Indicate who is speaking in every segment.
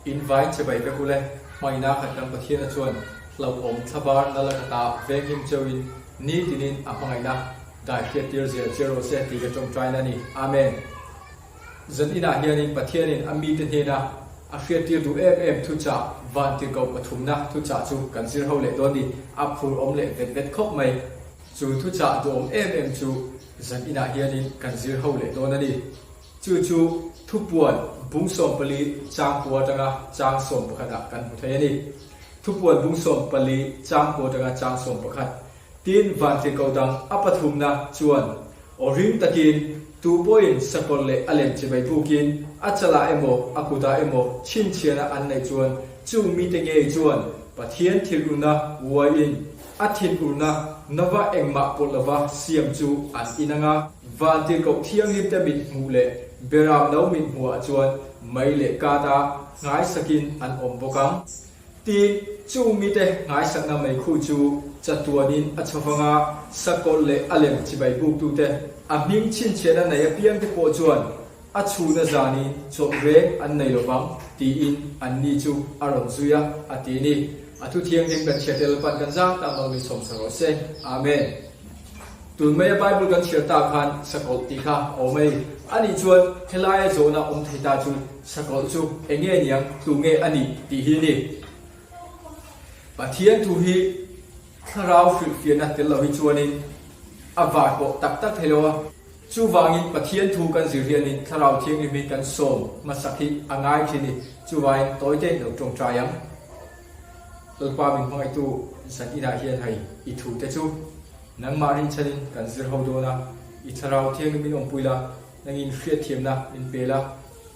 Speaker 1: In vain che bai vek ule, hmaina khat kan Pathiana chuan hlauhawm thlabar nala khata venghim cheuhin nitinin a hmangaihna dai hriattir zel che rawh se tih ka tawngtaina a ni. Amen. Zan inah hianin Pathianin a mite hnena a hriattir duh em em thuchah vantirhkoh pathumna thuchah chu kan zir ho leh dawn ni. A phur awm leh vet vet khawp mai. Chu thuchah duhawm em em chu zan inah hianin kan zir ho leh dawn a ni. Chu chu thupuan bung 14 chang kua atanga chang 11 ah kan hmu thei a ni. Thupuan bung 14 chang kua atanga chang 11. Tin, vantirhkoh dang a pathumna chuan aw ring takin tu pawhin sakawlh leh a lem chibai bukin a chalah emaw a kutah emaw chhinchhiahna an neih chuan chung mite ngei chuan Pathian thilurna uaiin a thinurna nova engmah pawlh lova siam chu an inang a. Vantirhkoh thianghlimte mit hmuh leh beram no mit hmuhah chuan mei leh kata nghaisakin an awm bawk ang. Tin, chung mite nghaisakna meikhu chu chatuanin a chho vang a, sakawlh leh a lem chibai buktute, a hming chhinchhiahna nei apiangte pawh chuan a chhuna zanin chawlh reng an nei lo vang, tiin anni chu a rawn zui a, a ti a ni. A thu thianghlim kan chhiar tel pan kan zang tak mal min sawmsa rawh se. Amen. Tun maia Bible kan chhiar tak khan sakawlh tih kha a awm a ni. Anih chuan helaia zawhna awm thei ta chu sakawlh chu eng nge niang, tu nge a nih tih hi a ni. Pathian thu hi thlarau hrilhfiahna tel lo hi chuanin a var pawh tak tak thei lo a. Chuvangin Pathian thu kan zir hianin thlarau thianghlim hi kan sawm hmasak hi a ngai thin a ni. Chuvangin tawite lo tawngtai ang. Lalpa min hmangaihtu zan inah hian hei i thu te chu nangmah rinchhanin kan zir ho dawn a, i thlarau thianghlim min awmpui la, nangin hriatthiamna min pe la,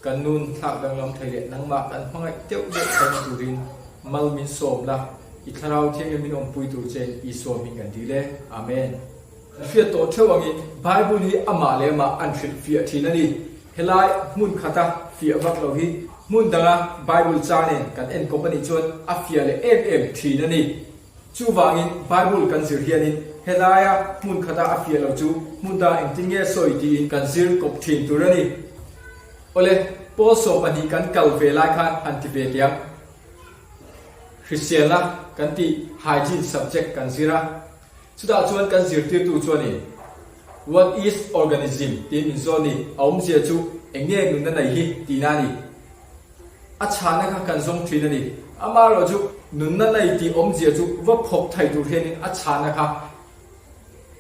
Speaker 1: kan nun thlak danglam thei leh nangmah kan hmangaih deuh deuh theihna turin mal min sawm la, i thlarau thianghlim min awmpui tur chein Isua hming kan dil e. Amen. Hriat tawh theuh angin Bible hi amah leh amah an hrilh fiah thin a ni. Helai hmun khata fiah vak lo hi hmun danga Bible cha nen kan enkawp a nih chuan a fiah leh em em thin a ni. Chuvangin Bible kan zir hianin helaia hmun khata a fiah lo chu hmun dangah engtin nge sawi tiin kan zir kawp thin tur a ni. Awle, Paul 12 kan kal ve lai khan han ti ve teh ang. Hriselna kan tih hygiene subject kan zir a. Chutah chuan kan zirtirtu chuanin, What is organism? tiin min zawn ni, a awmzia chu eng nge nunna nei hi tihna a ni. A chhahna kha kan zawng thin a ni. Amaherawh chu nunna nei tih awmzia chu va phawk thei tur hianin a chhahna kha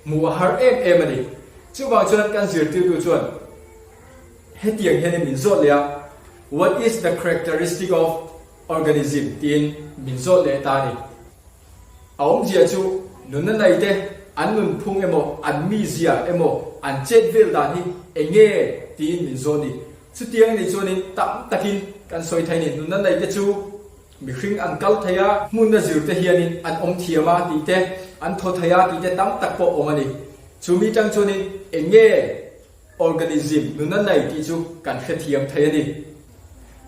Speaker 1: hmuh a har em em a ni. Chuvang chuan kan zirtirtu chuan hetiang hianin min zawt leh a, What is the characteristic of organism? tiin min zawt leh ta a ni. A awmzia chu nunna nei te an nunphung emaw an mizia emaw an chet vel dan hi eng nge tiin min zawn ni. Chutiang nih chuanin tam takin kan sawi thei ni. Nunna nei te chu mihring an kal thei a, hmunna zir te hianin an awm thiam a tih te, an thaw thei a tih te tam tak pawh awm a ni. Chumi tang chuanin eng nge Organism nuna nei tih chu kan hrethiam thei a ni.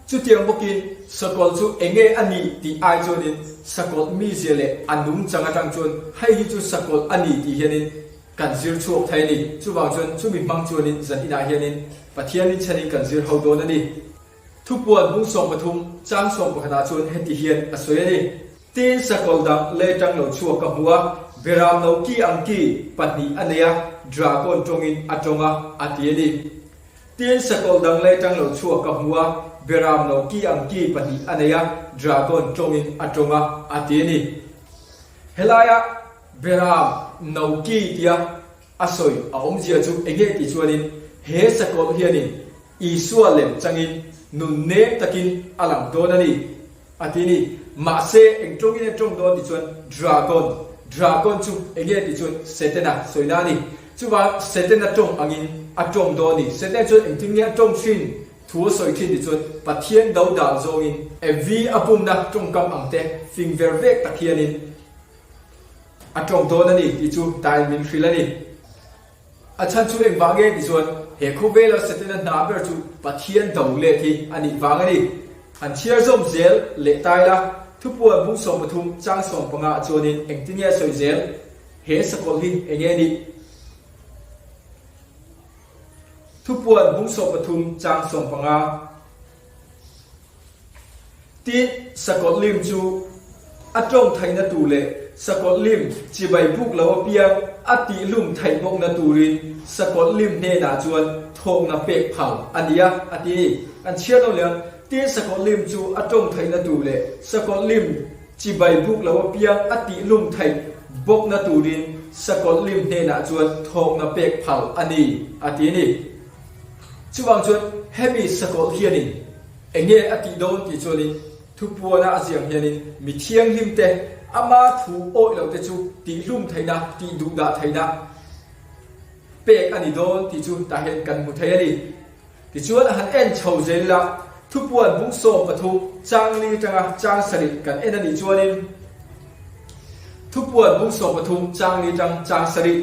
Speaker 1: Chutiang bawkin sakawlh chu eng nge a nih tih ai chuanin sakawlh mizia leh a nungchang atang chuan hei hi chu sakawlh a ni tih hianin kan zir chhuak thei a ni. Chuvang chuan chumi hmang chuanin zan inah hianin Pathian inchhanin kan zir ho dawn a ni. Thupuan bung 13 chang 11 ah chuan heti hian a sawi a ni. Tin, sakawlh dang lei tang lo chhuak ka hmu a, beram no ki ang ki pahnih a nei a, dragon tawngin a tawng a, a ti a ni. Tin, sakawlh dang lei tang lo chhuak ka hmu a, beram no ki ang ki pahnih a nei a, dragon tawngin a tawng a, a ti a ni. Helaia beram no ki tia a sawi a awmzia chu enge tih chuanin he sakawlh hianin Isua lem changin nun nem takin a lang dawn a ni, a ti ni. Mahse, eng tawngin a tawng dawn tih chuan Dragon, Dragon chu enge tih chuan Setana sawina a ni. Chuvang Setana tawng angin a tawng dawn a ni. Setana chuan engtin nge a tawng thin thu a sawi thin tih chuan Pathian do dan zawngin Evi a bumna tawngkam ang te fing ver vek tak hianin a tawng dawn a ni tih chu tain min hrilh a ni. A chhan chu engvang nge ti chuan he khawvela Setana hna ber chu Pathian do let hi a nih vang a ni. Han chhiar zawm zel leh tai la, thupuan bung 13 chang 15 ah chuanin engtin nge a sawi zel? He sakawlh hi eng nge nih? Thupuan bung 13 chang 15. Tin, sakawlh lim chu a tawng theihna tur leh sakawlh lim chibai buk lo apiang a tihlum theih bawkna turin sakawlh lim hnenah chuan thawkna pek phal a ni a, a ti. An chhiar lo leh ang. Tin, sakawlh lim chu a tawng theihna tur leh sakawlh lim chibai buk lo apiang a tihlum theih bawkna turin sakawlh lim hnenah chuan thawkna pek phal a ni, a ti a ni. Chuvang chuan hemi sakawlh hianin Enge a tih dawn tih chuanin thupuana a ziang hianin mi thianghlim te, ama thu awih loh te chu tihhlum theihna, tih duhdah theihna pek a ni dawn tih chu tah hian kan hmu thei a ni. Tichuan a han en chho zel ila, thupuan bung 13 chang li tanga chang sarih kan en a nih chuanin thupuan bung 13 chang li tang chang sarih,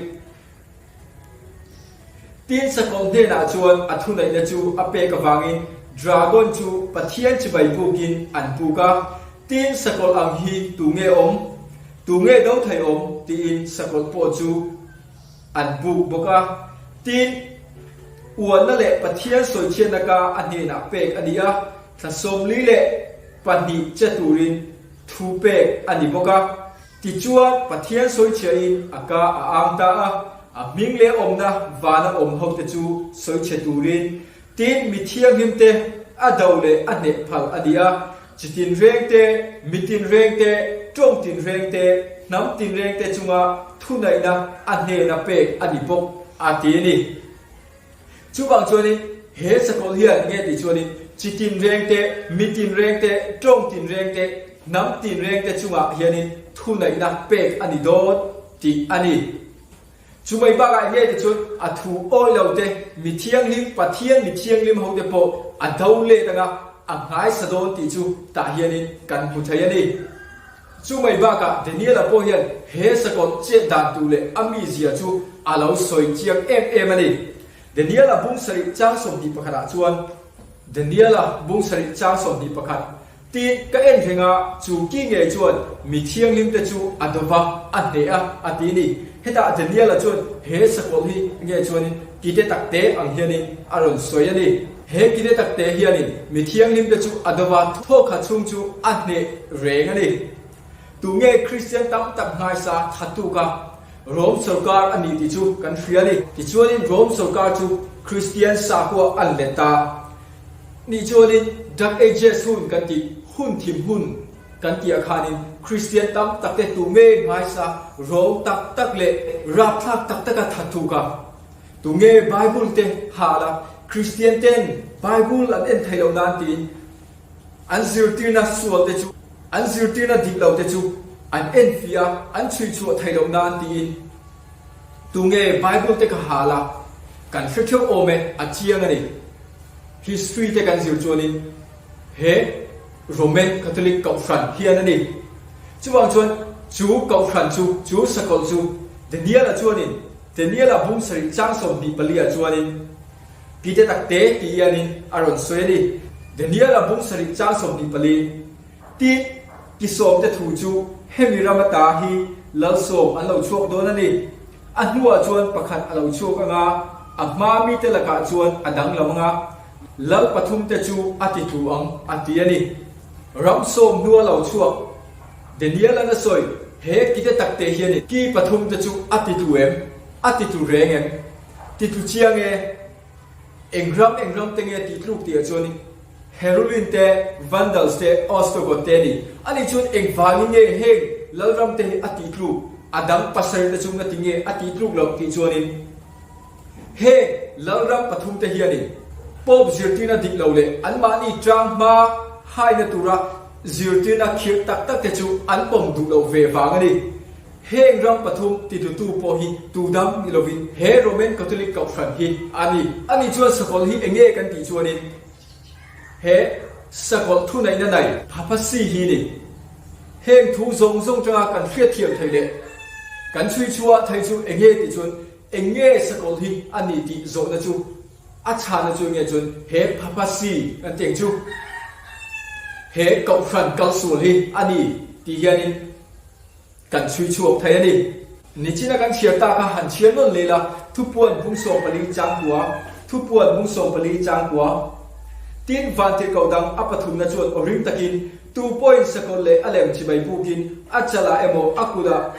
Speaker 1: Tin, sakawlh hnenah chuan a thuneihna chu a pek avangin dragon chu Pathian chibai bukin an puk a. Tin, sakawlh ang hi tu nge awm? Tu nge do thei awm? tiin sakawlh pawh chu an buk bawk a. Tin, uanna leh Pathian sawichhiatna ka a hnenah pek a ni a, thla 42 che turin thu pek a ni bawk a. Tichuan, Pathian sawichhiahin a ka a ang ta a, a hming leh awmna vana awm hote chu sawichhe turin, tin, mi thianghlimte a do leh a hneh phal a ni a, chi tinreng te, mi tinreng te, tawng tinreng te, hnam tinreng te chunga thunaihna a hnena pek a ni bawk, a ti a ni. Chuvang chuanin he sakawlh hian nge tih chuanin chi tinreng te, mi tinreng te, tawng tinreng te, hnam tinreng te chungah hianin thuneihna pek a ni dawn tih a ni. Chumai bakah eng nge tih chuan a thu awih lo te, mi thianghlim, Pathian mi thianghlim ho te pawh a do let anga a nghaisa dawn tih chu tah hianin kan hmu thei a ni. Chumai bakah Daniela pawh hian he sakawlh chet dan tur leh a mizia chu a lo sawi chiang em em a ni. Daniela bung sarih chang 21 ah chuan, Daniela bung sarih chang 21, Tin, ka en reng a, chu ki ngei chuan mi thianghlim te chu a do va, a hneh a, a ti a ni. Hetah Daniela chuan he sakawlh hi nge chuanin kite takte ang hianin a rawn sawi a ni. He kite takte hianin mi thianghlimte chu a do va, thawkhat chhung chu a hneh reng a ni. Tunge Kristian tam tak hmaisa thatuk a, Rom sorkar a ni tih chu kan hria a ni. Tichuanin Rom sorkar chu Kristian sakhua an let ta nih chuanin Dark Ages hun kan tih hun thim hun kan tih ah khanin Kristian tam takte tunge hmaisa ro tak tak leh rapthlak tak taka thatuk a, Tunge Bible te hal a, Kristian ten Bible an en thei loh nan tiin an zirtirna sual te chu, an zirtirna dik lo te chu an en fih a, an chhui chhuah thei loh nan tiin tunge Bible te kha hal a, kan hre theuh awm e, a chiang a ni. History te kan zir chuanin he Roman Catholic Kohhran hian a ni. Chuvang chuan chu Kohhran chu, chu sakawlh chu Daniel-a chuanin Daniel-a bung sarih chang 24 ah chuanin Pite takte tih hianin a rawn sawi a ni. Daniel-a bung sarih chang 24, Tin, ki sawmte thu chu hemi ram ata hi lal sawm an lo chhuak dawn a ni. A hnuah chuan pakhat a lo chhuak ang a, a hma mite lakah chuan a danglam ang a, lal pathumte chu a ti tlu ang, a ti a ni. Ram sawm hnua lo chhuak Daniel-a'n a sawi, He kite takte hian ki pathumte chu a titlu em? A titlu reng em? Titlu chiang e. Eng ram eng ram te nge tihtluk tih ah chuanin Herulin te, Vandals te, Ostrogoth te a ni. Ani chuan eng vangin nge heng lalram te hi a tihtluk, a dang pasarih te chu nga ti nge a tihtluk loh tih chuanin Heng lalram pathumte hianin Pope zirtirna dik lo leh anmahni tang hma haina tura zirtirna khirh tak tak te chu an pawm duh loh ve vang a ni. Heng ram pathum titutu pawh hi tu dam ni lovin he Roman Catholic Kohhran hi a ni. Ani chuan sakawlh hi enge kan tih chuanin he sakawlh thuneihna nei Papacy hi ni. Heng thu zawng zawng tanga kan hriatthiam theih leh kan chhui chhuah theih chu enge tih chuan Eng nge sakawlh hi a ni tih zawhna chu a chhana chu nge chuan he Papacy kan tih ang chu he Kohhran kalsual hi a ni tih hianin kan chhui chhuak thei a ni. Nichina kan chhiar ta kha han chhiar nawn leh la, Thupuan bung 14 chang kua, Thupuan bung 14 chang kua. Tin, vantirhkoh dang a pathumna chuan aw ring takin, Tu pawhin sakawlh leh a lem chibai bukin a chalah emaw a kutah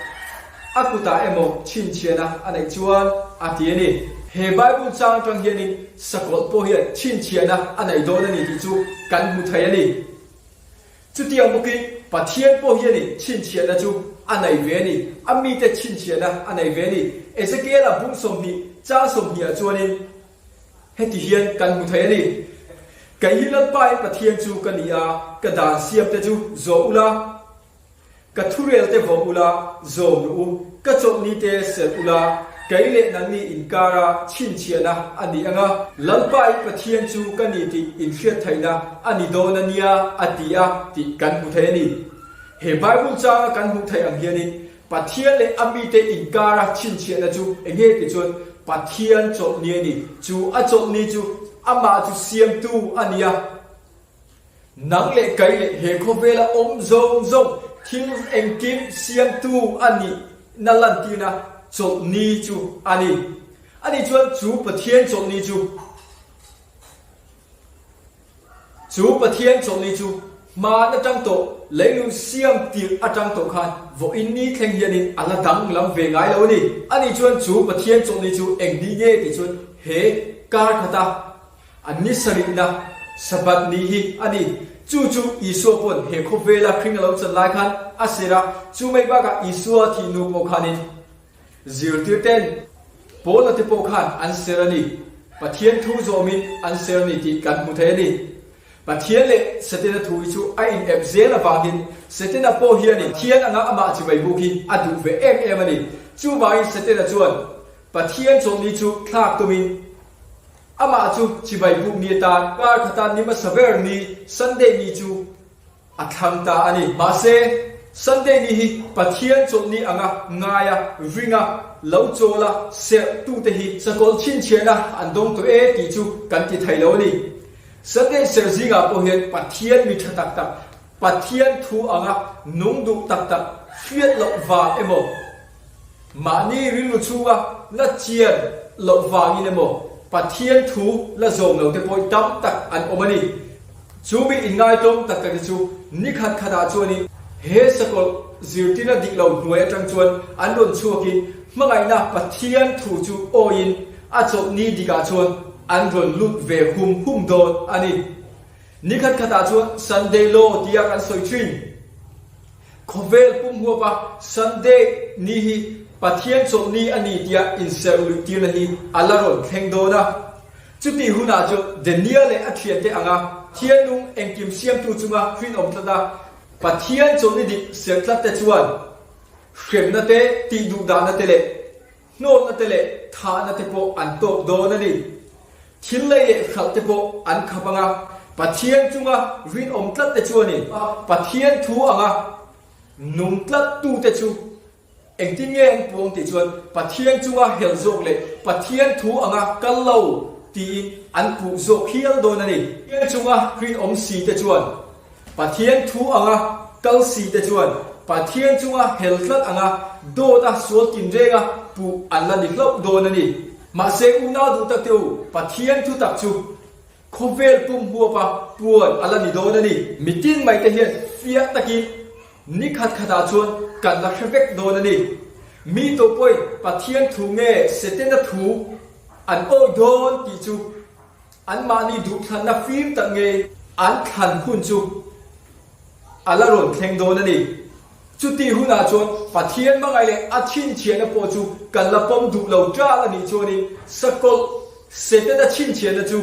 Speaker 1: a kutah emaw chhinchhiahna a neih chuan, a ti a ni. He Bible chang atang hianin sakawlh pawh hian chhinchhiahna a nei dawn a ni tih chu kan hmu thei a ni. Chutiang bawkin Pathian pawh hianin chhinchhiahna chu a nei ve a ni, a mite chhinchhiahna a nei ve a ni. Ezekiel-a bung 20 chang 20 ah chuanin, Heti hian kan hmu thei a ni. Kei hi Lalpain Pathian chu ka ni a, ka dan siamte chu zawh ula, ka thurelte vawm ula, zawm rawh u, ka chawlhnite serh ula, kei leh nangni inkara chhinchhiahna a ni ang a, Lalpain Pathian chu ka ni tih inhriat theihna a ni dawn a nia, a ti a tih kan hmu thei a ni. He Bible changa kan hmuh theih ang hianin Pathian leh a mite inkara chhinchhiahna chu eng nge ti chuan Pathian chawlhni a ni. Chu a chawlhni chu amah chu siamtu a ni a. Nang leh kai leh he khawvela awm zawng zawng thil engkim siamtu a nihna lantirna chawlhni chu a ni. Ani chuan chu Pathian chawlhni chu. Chu Pathian chawlhni chu hmaan atang tawh leilung siam tirh atang tawh khan vawiin ni thleng hianin a la danglam ve ngai lo a ni. Ani chuan chu Pathian chawlhni chu eng ni nge tih chuan he kar khata an ni sarihna Sabbath ni hi a ni. Chu chu Isua pawn he khawvela hring a lo chan lai khan a ser a, chu mai bakah Isua thih hnu pawh khanin Zirtir ten Paula te pawh khan an ser a ni. Pathian thu zawmin an ser a ni tih kan hmu thei a ni. Pathian leh Setana thu hi chu a in ep zel avangin Setana pawh hianin Pathian anga amah chibai buk hi a duh ve em em a ni. Chuvangin Setana chuan Pathian chawlhni chu thlak tumin amah chu chibai buk ni atan kar khata ni hmasa ber ni Sunday ni chu A thlang ta a ni. Mahse, Sunday ni hi Pathian chawlhni anga ngaia, ringa, lo chawla serh tute hi sakawlh chhinchhiahna an dawng tawh e tih chu kan ti thei lo a ni. Sunday serh zingah pawh hian Pathian mi tha tak tak, Pathian thu anga nung duh tak tak hriat loh vang emaw, Mahni rilru chhunga la chian loh vangin emaw Pathian thu la zawm lo te pawh tam tak an awm a ni. Chu mi inngaitawm tak tak te chu ni khat khatah chuanin he sakawlh zirtirna dik lo hnuai atang chuan an rawn chhuakin hmangaihna Pathian thu chu awiin a chawlhni dikah chuan an rawn lut ve hum hum dawn a ni. Ni khat khatah chuan Sunday Law tia kan sawi thin. Khawvel pum huapa Sunday ni hi Pathian chawlhni a ni tia inserh luih tirna hi a la rawn thleng dawn a. Chutih hunah chuan Daniel leh a thiante anga Thianlung engkim siamtu chunga rinawm tlat a, Pathian chawlhni dik serh tlat te chuan hremna te, tihduhdahna te leh hnawlna te leh thahna te pawh an tawk dawn a ni. Thil lei leh hralh te pawh an khap ang a, Pathian chunga rinawm tlat te chuanin Pathian thu anga nung tlat tute chu engtin nge an puang tih chuan Pathian chunga hel zawk leh Pathian thu anga kal lo tiin an puh zawk hial dawn a ni. Pathian chunga rinawm si te chuan Pathian thu anga kal si te chuan Pathian chunga hel tlat anga dawt a sual tinrenga puh an la ni hlauh dawn a ni. Mahse unau duh tak te u, Pathian thu tak chu khawvel pum huapa puan a la ni dawn a ni. Mitin mai te hian fiah takin ni khat khatah chuan kan la hre vek dawn a ni. Mi tawh pawhin Pathian thu nge Setana thu an awih dawn tih chu Anmahni duhthlanna fim tak nge an thlan hun chu a la rawn thleng dawn a ni. Chutih hunah chuan Pathian hmangaih leh a chhinchhiahna pawh chu kan la pawm duh lo ṭal a nih chuanin sakawlh Setana chhinchhiahna chu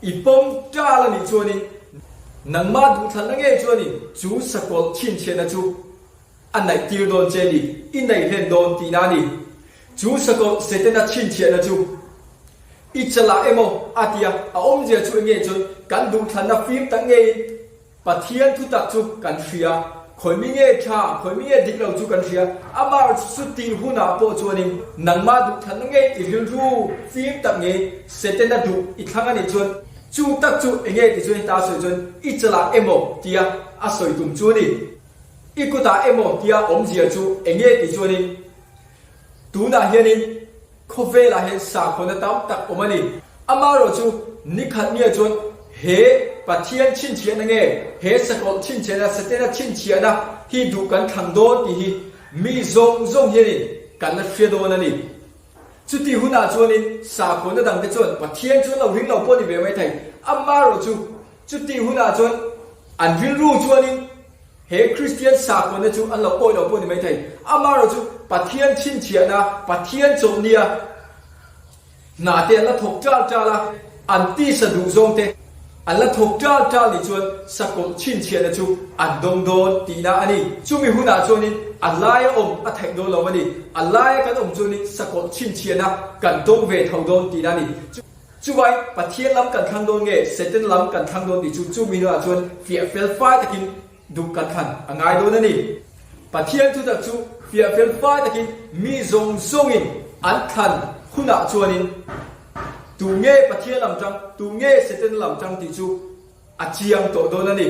Speaker 1: i pawm ṭal a nih chuanin nangmah duhthlanna ngei chuanin chu sakawlh chhinchhiahna chu A naih tir dawn che ni, i nei hlen dawn tihna a ni. Chu sakawlh Setana chhinchhiahna chu i chalah emaw a ti a, a awmzia chu enge chuan kan duhthlanna fim tak ngeiin Pathian thutak chu kan hria, khawimi nge tha, khawimi nge dik lo chu kan hria, amah chu tih hunah pawh chuanin nangmah duhthlanna ngei i rilru fim tak ngeiin Setana duh i thlang a nih chuan chu tak chu enge ti chuan heta a sawi chuan i chalah emaw tia a sawi tum chu a ni. I kutah emaw tia awmzia chu eng nge tih chuanin tunah hianin khawvelah hian sakhawnna tam tak awm a ni. Amaherawh chu nikhat nia chuan He Pathian chhinchhiahna nge he sakawlh chhinchhiahna, Setana chhinchhiahna hi duh kan thlang dawn tih hi mi zawng zawng hianin kan la hria dawn a ni. Chutih hunah chuanin sakhuana dangte chuan Pathian chu an lo ring lo pawh a ni ve mai thei. Amaherawhchu chutih hunah chuan an rilru chuanin he Kristian sakhuana chu an lo awih lo pawh a ni mai thei. Amaherawhchu Pathian chhinchhiahna, Pathian chawlhnia, Hna te an la thawk ṭal ṭal a, an tisa duh zawng te an la thawk ṭal ṭal nih chuan sakawlh chhinchhiahna chu an dawng dawn tihna a ni. Chumi hunah chuanin a laia awm a theih dawn lo a ni. A laia kan awm chuanin sakawlh chhinchhiahna kan dawng ve tho dawn tihna a ni. Chuvai Pathian lam kan thlang dawn nge Satan lam kan thlang dawn tih chu chumi hunah chuan fiah fel fai takin Duh kan thlan a ngai dawn a ni. Pathian thutak chu fiah fel fai takin mi zawng zawngin an thlan hunah chuanin tu nge Pathian lam tang, tu nge Setana lam tang tih chu a chiang tawh dawn a ni.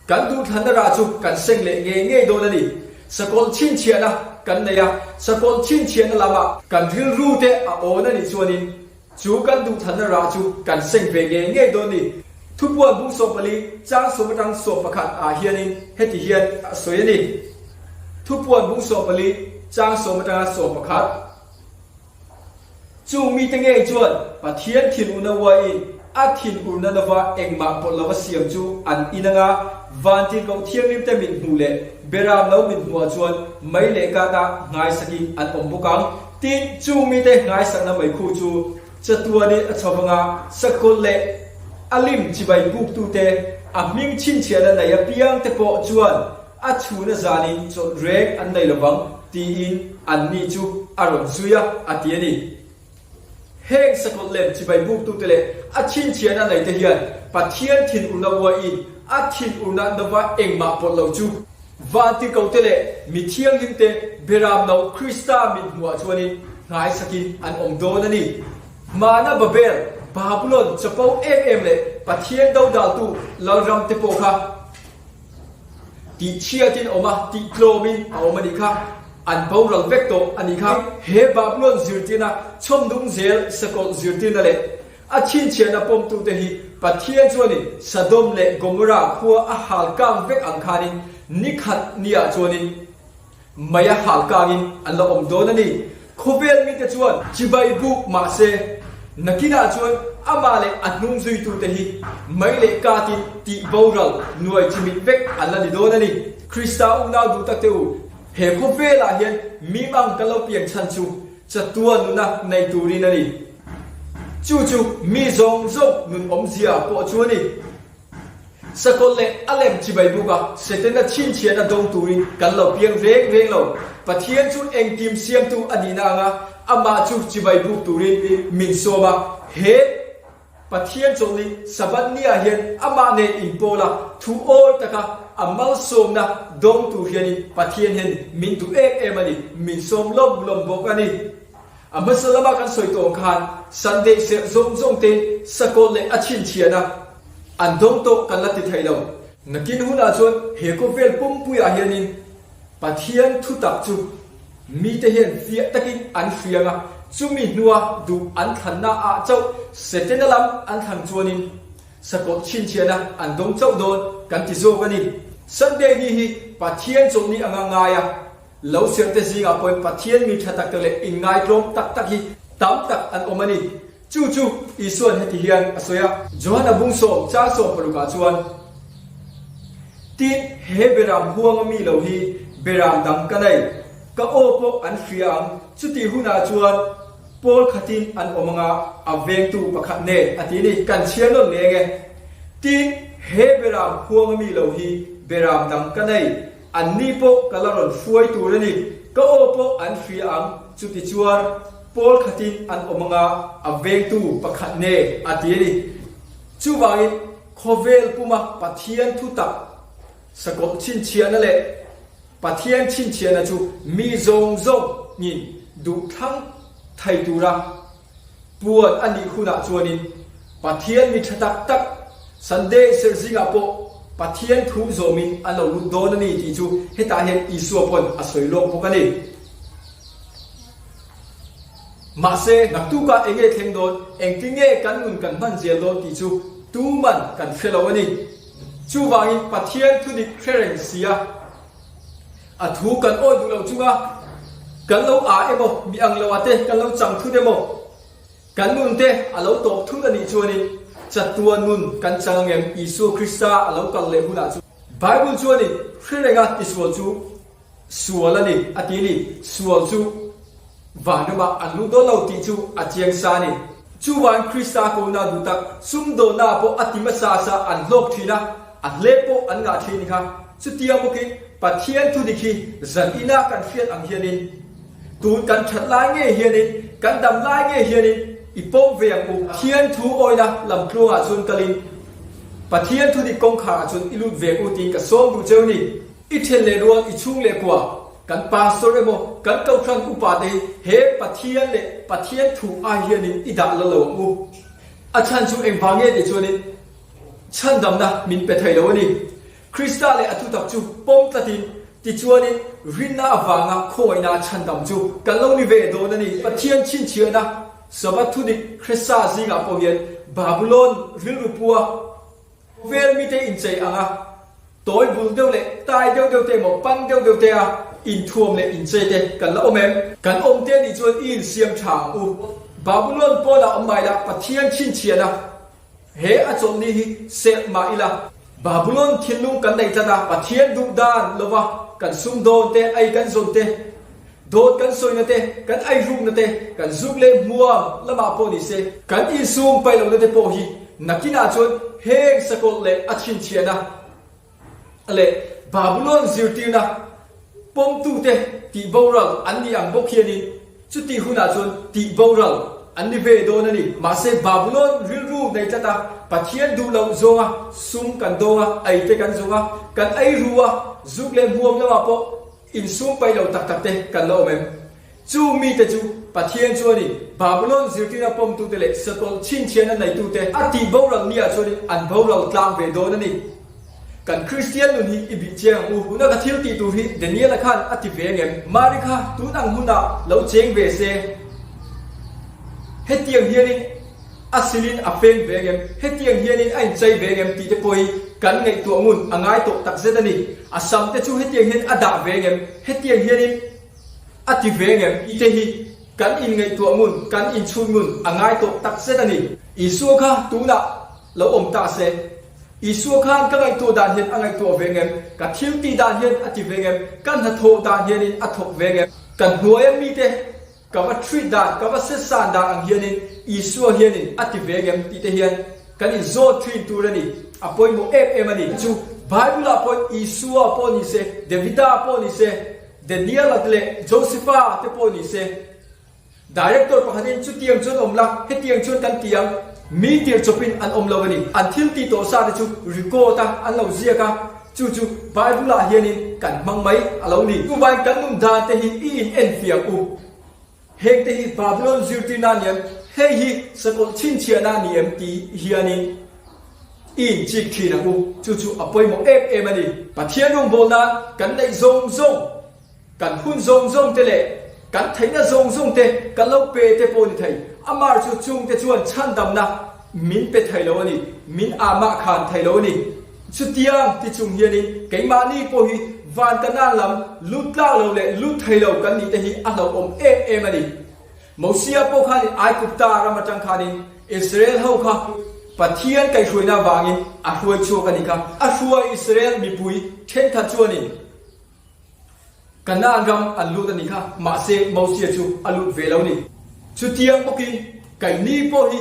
Speaker 1: Kan duhthlanna rah chu kan seng leh ngei ngei dawn a ni. Sakawlh chhinchhiahna kan nei a, sakawlh chhinchhiahna lamah kan rilru te a awn a nih chuanin Chu kan duhthlanna rah chu kan seng ve ngei ngei dawn ni. Thupuan bung 14, chang sawm atang 11 ah hianin heti hian a sawi a ni. Thupuan bung 14, chang sawm atanga 11. Chung mite ngei chuan Pathian thinurna uaiin a thinurna lova engmah pawlh lova siam chu an in anga vantirhkoh thianghlimte mit hmuh leh beram lo mit hmuhah chuan mei leh kata nghaisakin an awm bawk ang. Tin, chung mite nghaisakna meikhu chu chatuanin a chho vang a, sakawlh leh a lim chibai buktute, a hming chhinchhiahna nei apiangte pawh chuan a chhuna zanin chawlh reng an nei lovang, tiin anni chu a rawn zui a, a ti a ni. Heng sakawlh lem chibai buktute leh a chhinchhiahna neite hian Pathian thinurna uaiin a thinurna nova engmah pawlh lo chu Vantirhkohte leh mi thianghlimte Beram no Krista mit hmuhah chuanin nghaisakin an awm dawn a ni. Hmana Babel, Babulon, chapo em em leh Pathian dodaltu lalramte pawh kha tihchhiatin awm a, tihtlawmin a awm a nih kha. An boral vek tawh a nih kha. He Babulon zirtirna chhawmdung zel sakawlh zirtirna leh A chhinchhiahna pawmtute hi Pathian chuanin Sodom leh Gomorrah khua a hal kang vek ang khanin ni khat niah chuanin mei a hal kangin an la awm dawn a ni. Khawvel mite chuan chibai buk mah se, nakinah chuan amah leh a hnung zuitute hi mei leh katin tih boral nuai chimit vek an la ni dawn a ni. Krista unau duh takte u, he khawvelah hian mimang kan lo piang chhan chu chatuan nuna nei turin a ni. Chu chu mi zawng zawng nun awmzia pawh chu a ni. Sakawlh leh a lem chibai buk a, Setana chhinchhiahna dawng turin kan lo piang reng reng lo. Pathian chu engkim siamtu a nihna anga amah chu chibai buk turin min sawm a. He Pathian chawlhni Sabbath niah hian amah nen inpawl a, thu awi taka a malsawmna dawng tur hianin Pathian hian min duh em em a ni, min sawm lawm lawm bawk a ni. A hmasa lama kan sawi tawh ang khan Sunday serh zawng zawng te sakawlh leh a chhinchhiahna an dawng tawh kan la ti thei lo. Nakin hunah chuan he khawvel pumpuiah hianin Pathian thutak chu mite hian fiah takin an hriang a, chumi hnua duh an thlanna ah chauh Setana lam an thlang chuanin sakawlh chhinchhiahna an dawng chauh dawn kan ti zawk a ni. Sunday ni hi Pathian chawlhni anga ngai a. Lo serhte zingah pawhin Pathian mi tha tak tak leh inngaitlawm tak tak hi tam tak an awm a ni. Chu chu Isua'n heti hian a sawi a. Johana bung sawm chang sawm parukah chuan, Tin, he beram huanga mi lo hi beram dang ka nei, ka aw pawh an hria ang, chutih hunah chuan pawl khatin an awm anga a vengtu pakhat nen a ti a ni. Kan chhiar nawn leng e. Tin, he beram huanga mi lo hi beram dang ka nei, Anni pawh ka la rawn hruai tur a ni, ka aw pawh an hria ang, chutichuan pawl khatin an awm anga a vengtu pakhat nen a ti a ni. Chuvangin khawvel puma Pathian thutak sakawlh chhinchhiahna leh Pathian chhinchhiahna chu mi zawng zawngin duhthlang thei tura Puan a nih hunah chuanin Pathian mi tha tak tak Sunday serh zingah pawh Pathian thu zawmin an lo lut dawn a ni tih chu hetah hian Isua pawn a sawi lawk bawk a ni. Mahse, naktukah eng nge thleng dawn, engtin nge kan nun kan hman zel dawn tih chu. tuman kan hre lo a ni. Chuvangin Pathian thudik hre reng si a, a thu kan awih duh lo chunga kan lo aa emaw, mi ang lo ate kan lo chang thut emaw, kan nun te a lo tawp thut a nih chuanin chatuan nun kan chang angem Isua Krista a lo kal leh hunah chuan Bible chuanin hre renga tisual chu Sual a ni, a ti ni. Sual chu vanramah an lut dawn lo tih chu a chiang sa a ni. Chuvain Krista kohna duh tak sumdawnna pawh a ti hmasa sa an hlawk thin a, a hlep pawh an ngah thin kha. Chutiang bawkin Pathian thudik hi zan ina kan hriat ang hianin, tun kan that lai ngei hianin, kan dam lai ngei hianin i pawm ve ang u. Pathian thu awina lamtluangah chuan kalin Pathian thudik kawngkharah chuan i lut ve ang u tiin ka sawm duh cheu ni. I then leh rual i chhung leh kua, kan pastor emaw kan kohhran upa te hi he Pathian leh Pathian thu ai hianin i dah la lo ang u. A chhan chu engvang nge tih chuanin chhandamna min pe thei lo a ni. Krista leh a thutak chu pawm tlatin tichuanin rinna avanga khawngaihna chhandam chu kan lo ni ve dawn a ni. Pathian chhinchhiahna Sabbath thudik Krista zingah pawh hian Babulon rilru pua Khawvel mite inchei anga tawi bul deuh leh tai deuh deuh te emaw pan deuh deuh te a inthuam leh inchei te kan la awm em? Kan awm te nih chuan i insiam tha ang u. Babulon pawnah awm mai la, Pathian chhinchhiahna he a chawlhni hi serh mah ila. Babulon thinlung kan neih tlat a, Pathian duh dan lova kan sumdawn te, ei kan zawn te, Dawt kan sawina te, kan airukna te, kan zuk leh hmuam lamah pawh ni se, kan insum paih lohna te pawh hi nakinah chuan heng sakawlh leh a chhinchhiahna leh Babulon zirtirna pawmtute tih boral an ni ang bawk hianin chutih hunah chuan tih boral an ni ve dawn a ni. Mahse Babulon rilru nei tlat a, Pathian duh loh zawnga sum kan dawng a, ei te kan zawng a, kan eiru a, zuk leh hmuam lamah pawh Insum paih lo tak tak te kan la awm em? Chu mite chu Pathian chuanin Babulon zirtirna pawmtute leh sakawlh chhinchhiahna neitute a tih boral niah chuanin an boral tlang ve dawn a ni. Kan Kristian nun hi i bih chiang ang u. Tuna ka thil tih tur hi Daniela khan a ti ve angem? Mari kha tun ang hunah lo cheng ve se. Hetiang hianin. A silin a feng ve ngem, hetiang hianin a inchei ve ngem tih te pawh hi kan ngaihtuah ngun a ngai tawh takzet a ni. A sam te chu hetiang hian a dah ve ngem, hetiang hianin a ti ve ngem tih te hi kan inngaihtuah ngun, kan inchhut ngun a ngai tawh takzet a ni. Isua kha tunah lo awm ta se, Isua khan ka ngaihtuah dan hian a ngaihtuah ve ngem, ka thil tih dan hian a ti ve ngem, ka hnathawh dan hianin a thawk ve ngem, ka hnuaia mite Ka va treat dan, ka va set san dan ang hianin Isua hianin a ti ve ngem tih te hian kan inzawt thin tur a ni. A pawimawh em em a ni. Chu Bible ah pawh Isua pawh ni se, Davida pawh ni se, Daniela te leh Josepha te pawh ni se, Director pakhatin chutiang chuan awm la, hetiang chuan kan ti ang, mi tir chawpin an awm lo a ni. An thil tih tawh sa te chu record a an lo ziak a, chu chu Bible ah hianin kan hmang mai a lo ni. Chuvain kan nun dan te hi i in en fiang u. Heng te hi Babylon zirtirna a ni em? Hei hi sakawlh chhinchhiahna a ni em? Ti hianin i in chik thin ang u. Chu chu a pawimawh em em a ni. Pathian rawngbâwl nan kan neih zawng zawng. Kan hun zawng zawng te leh kan theihna zawng zawng te kan lo pe te pawh ni thei. Amar chu chungte chuan chhandamna min pe thei lo a ni, min amah khan thei lo a ni. Chutiang ti chung hianin keimahni pawh hi van Kanaan lam lut tlak lo leh lut thei lo kan nih te hi a hlauhawm em em a ni. Mosia pawh khanin Aigupta ram atang khanin Israel ho kha Pathian kaihhruaina avangin a hruai chhuak a ni kha. A hruai Israel mipui thenkhat chuanin Kanaan ram an lut a nih kha, mahse Mosia chu a lut ve lo ni. Chutiang bawkin keini pawh hi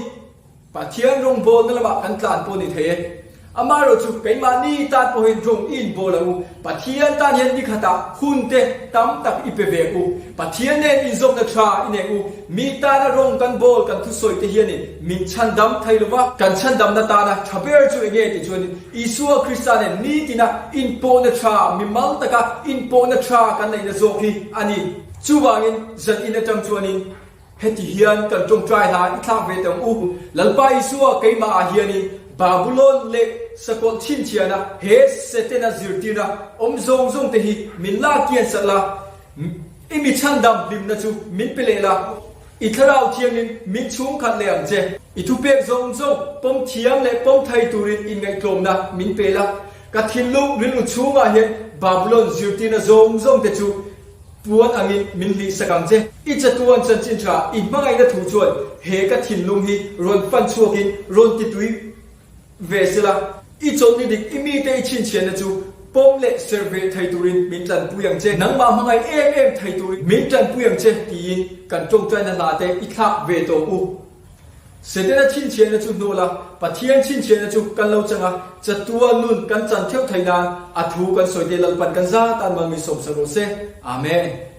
Speaker 1: Pathian rawngbawlna lamah kan tlan pawh ni thei e. Amaherawh chu keimahni tan pawh hian rawng i inbawl ang u. Pathian tan hian nikhatah hun te tam tak i pe ve ang u. Pathian nen inzawmna tha i nei ang u. Mi tana rawng kan bawl kan thusawi te hianin min chhandam thei lo va. Kan chhandamna tana tha ber chu enge tih chuanin Isua Krista nen nitina inpawhna tha, mimal taka inpawhna tha kan neihna zawk hi a ni. Chuvangin zan in atang chuanin heti hian kan tawngtai hla i thlak ve tang u. Lalpa Isua keimahah hianin Babulon leh sakawlh chhinchhiahna he Setana zirtirna awm zawng zawng te hi min la kian sak la, i mi chhandam hlimna chu min pe leh la, i Thlarau Thianghlim min chhungkhat leh ang che. I thupek zawng zawng pawm thiam leh pawm thei turin inngaihtlawmna min pe la. Ka thinlung rilru chhungah hian Babulon zirtirna zawng zawng te chu puan angin min hlihsak ang che. I chatuan chanchin tha i hmangaihna thu chuan he ka thinlung hi rawn fan chhuakin rawn titui ve sela. I chawlhni dik i mite i chhinchhiahna chu pawm leh serh ve thei turin min tanpui ang che. Nangmah hmangaih em em thei turin min tanpui ang che tiin kan tawngtaina hla te i thlak ve tawh u. Setana chhinchhiahna chu hnawl a, Pathian chhinchhiahna chu kan lo chang a, chatua nun kan chan theuh thei nan a thu kan sawite Lalpan kan za tan mal min sawmsak rawh se. Amen.